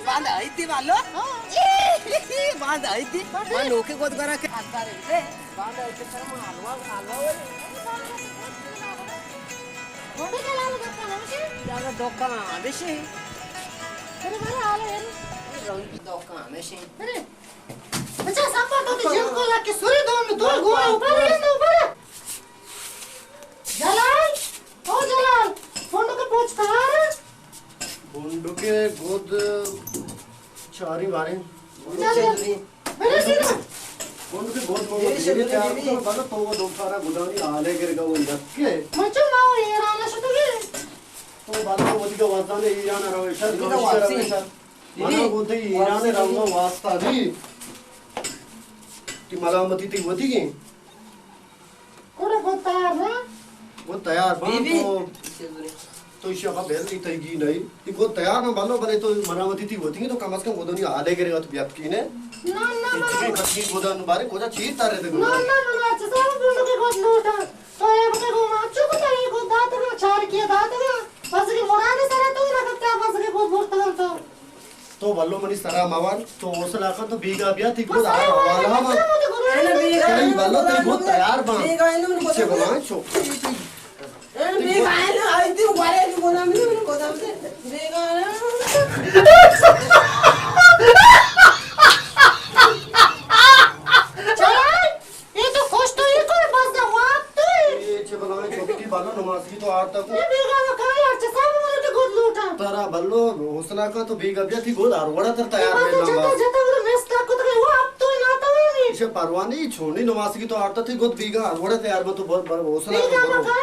باند آئی دی بالو۔ ہاں۔ اے، باند آئی دی۔ باند۔ ما نوکے گود گرا کے۔ باند آئی دی سر ما حلوا، حلوا وری۔ گونڈو جلال دکان ہمیشی؟ یار دکان ہمیشی۔ ارے بارے حال ہے۔ رنگ دکان ہمیشی۔ ارے۔ اچھا، سب پر تو جیل کو لگ کے سوری دو میں دو گوڑے اوپر ہے، تو اوپر ہے۔ جلال، او جلال، بونڈو کے پوچھ تیار ہے؟ بونڈو کے گود چاری بارے۔ چلو۔ میرے سینا۔ بونڈو کے گود کو میرے دیوی سینا تیار دیوی۔ تو بلو تو وہ دو سارا گدانی آلے گر گا وہ جت کے۔ مچو ماو ایران شتو گے۔ تو بلو وہ دیگا وزدان ایران روشت، دیگا روشت واپسی۔ روشت۔ منا دیوی۔ گوتے ایران واپسی رنگا دیوی۔ واسطہ دی۔ تی ملامتی تی وتی گیں۔ کوڑے گد تیار نہ؟ گد تیار باں بی بی۔ تو، تو ایشی ءَ بل ای تئی گی نہیں۔ تی گد تیار نہ بلو، بلے تو ملامتی تی وتی گیں، تو کم از کم گدانی حالے گرے تو بیات کی نے۔ نہ، نہ، تی منا چکی ختمی گدان بارے کجا چیز تارے دے نہ، گدان۔ نہ، منا چیزا بولو کہ گد لوٹا۔ تو اے بتا گو ما چو کو تئی گد دات نہ، چار کیا دات نہ۔ بس کہ مراد سرا تو نہ کرتا، بس کہ گد برتا تو۔ تو بلو منی سرا موان، تو حوصلہ کن، تو بیگا بیا، تی گد آ حوالہ ما۔ تئی بلو، تئی گد تیار باں۔ چے بلائیں چوک۔ اے تو خوش تو اے کر بس دا وقت تو اے۔ اے چے بلائیں چوکی بلو نمازی تو آرتا کو۔ اے بیگا وکا یار چے صاحب مولے تو گد لوٹا۔ ترا بلو حوصلہ کا تو بیگا بیا تی گد ہر وڑا تر تیار اے بس میں جتا نماز۔ جتا وہ مس تک کو تو وہ اب تو نہ تو نہیں۔ اسے پرواہ نہیں چھوڑنی نمازی تو آرتا تی گد بیگا ہر وڑا تیار میں تو بر بر حوصلہ بیگا کا برو۔ وکا